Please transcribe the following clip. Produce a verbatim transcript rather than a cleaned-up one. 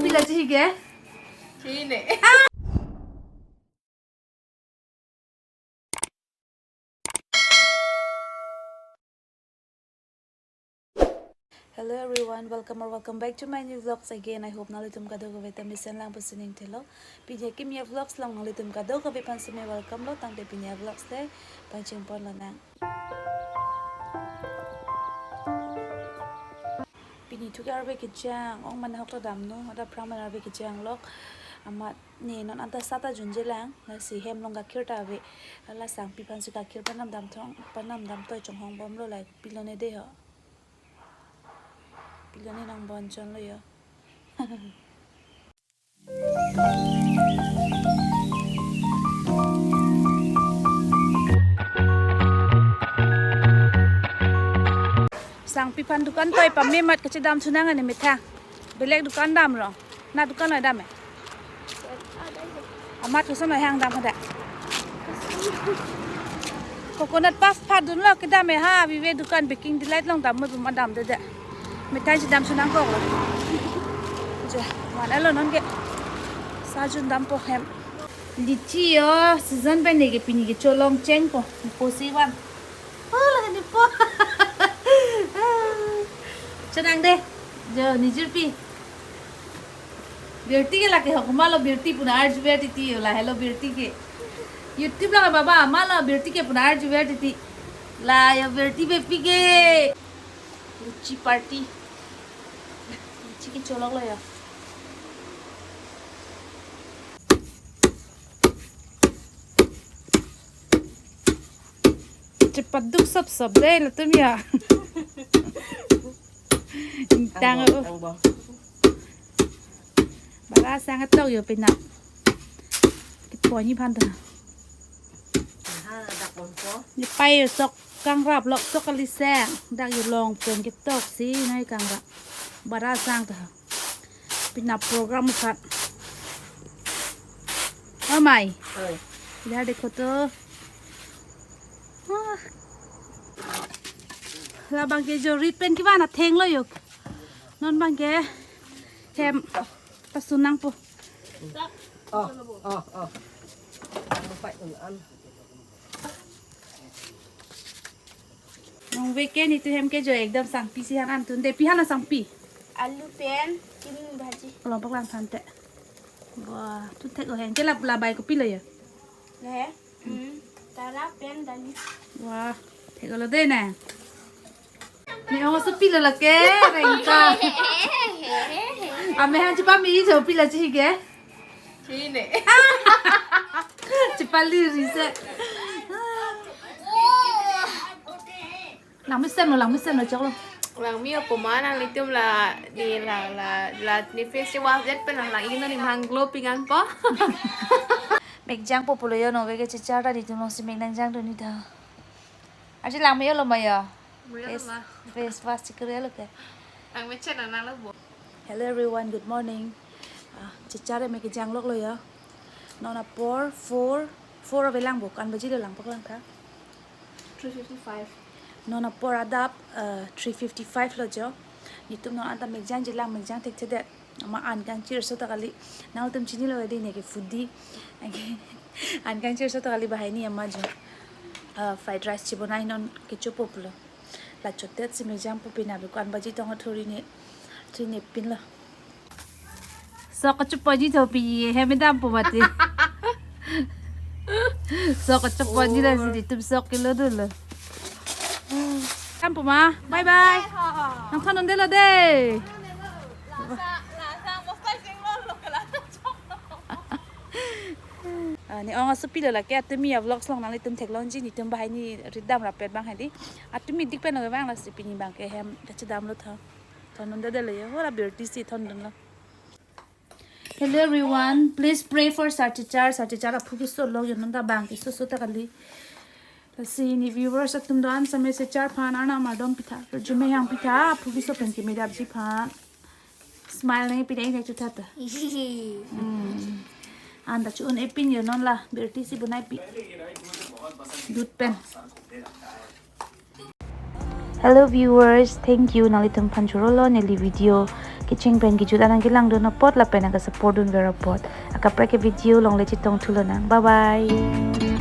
Pila chihike? Chine. Hello everyone, welcome or welcome back to my new vlogs again. I hope nanglitum kadokave ta mesen lang pusi ning thelo. Pini akimi avlogs along nanglitum kadokave aphan seme welcome lo, tangte pini avlogs te pachingpon lonang. Pini thuk arve kejang, ong mane hok ta damnon, adap phrang mane arve kejang lok. Amat ne non anta sa ta junje lang, lasi hem along kakhir ta ave. La Sangpi aphan si kakhir panam damthong, panam damtoi chonghong bomlo, la pilone de ho. Pilone nang bon chonlo yo. Sangpi aphan dukan toi pame amat kachedam chunang ani methang. Belek dukan dam rong. Na dukan noi dam e. Amat koson noi hang dam hadak. Coconut puff phat dunlo kedam e ha, vive dukan Baking Delight along dam mo puma damde de. Methang chedam chunang koklo. Je, man alo non ke. Sa jun dampo hem. Litchi yo, season pen ne ke pini ke cholong chengpo. Nipo si van. Oh, la nipo. Chonang de. Jo, nejirpi. Birti ke lake ho, komatlo Birti puna arjuver titi yo, lahelo Birti ke. YouTube lang baba, amatlo Birti ke puna arjuver titi. La yo Birti bepi ke. Litchi party. Litchi ke cholonglo yo. Chepaduk sop sop de latum ya. Ingtang. Angbong, angbong. Bara sang atok yo pina. Kipo ni phan ta. Aha, dak bompo. Ni pai yo sok kangrap lok sok kali sang. Dak yo long pen ketok si nai kangrap. Bara sang ta. Pina program khat. Oh my. Oi. Ila dekho to. Ah. Labang ke jo rit pen kivan athenglo yo. Non bang ke hem pasunangpo. Oh, oh, oh. Ang pai un an. Nong veke nitu hem ke jo ekdam Sangpi si han an tunde, pi han a Sangpi. Alu pen chini bhaji. Lompak lang thante. Wah, tu thek o hen. Ke la, labai kopilo yo? Lahe. Hmm. Tara pen dali. Wah, thek olo de na. Ne ong asopilo lake, rengka. Ame han chepame-i jo pila chihike. Chine. Chepali rise. Langmesen lo, langmesen lo choklo. Langme o komat nanglitum la, ne la, la, la, ne face wash det pen lang, lang ino ne mang glow pingan po. Mekjang po pulo yo, nove ke chechar ta nitum along si mek nangjang dun ni ta. Arje langme-olo ma yo. Face, face wash chikri lo ke. Ang mechen na nalo bo. Hello everyone, good morning. Ah, chechar me kejang loklo yo. Non apor four, four avelang bo, ko-an baji lo, langpak lang tha. Three fifty-five. Non apor adap, eh, three fifty-five lo jo. Nitum non anta mekjang jilang, mekjang thekthedet. Ama an kangchirso ta kali. Nangtum chinilo de ne ke foodie. An kangchirso ta kali, bahai ni ama jo. Eh, fried rice chibonai non kecho po pulo. La chotet si mekjang po pina be ko-an baji tong thuri ne. Thuri ne pinlo. Sok kacheponji tho pi ye, hem dampo mati. Sok kacheponji la si nitum sok kilo dolo. Dampo ma, bye bye. Nang than un-edetlo de. Ah, ne ong asopilo lake, atumi avlogs along nanglitum theklongji, nitum bahai ni rit dam rapet bang hadi. Atumi dik pen lo vang, lasi pini bang ke hem kachedamlo tho. Than un-edetlo yo, hora birti si than dunlo. Hello everyone, please pray for Sar Chechar. Sar Chechar aphu keso lo, yo non ta bang keso so ta kali. Lasi ne viewers atum do-an same Sar Chechar aphan Arnam ardom pitha, arjume hang pitha, aphu keso pen kemedapji aphan. Smile nangpi dei ne chu tha ta. Hmm. Anta chu un-e pin yo non la, birti si bonai pi. Dut pen. Hello viewers, thank you nanglitum aphan chorolo neli video Kecheng pen kejut anang kelangdun apot lapen nangke-support dunver apot. Akaprek ke video along le chetong thulonang. Bye bye.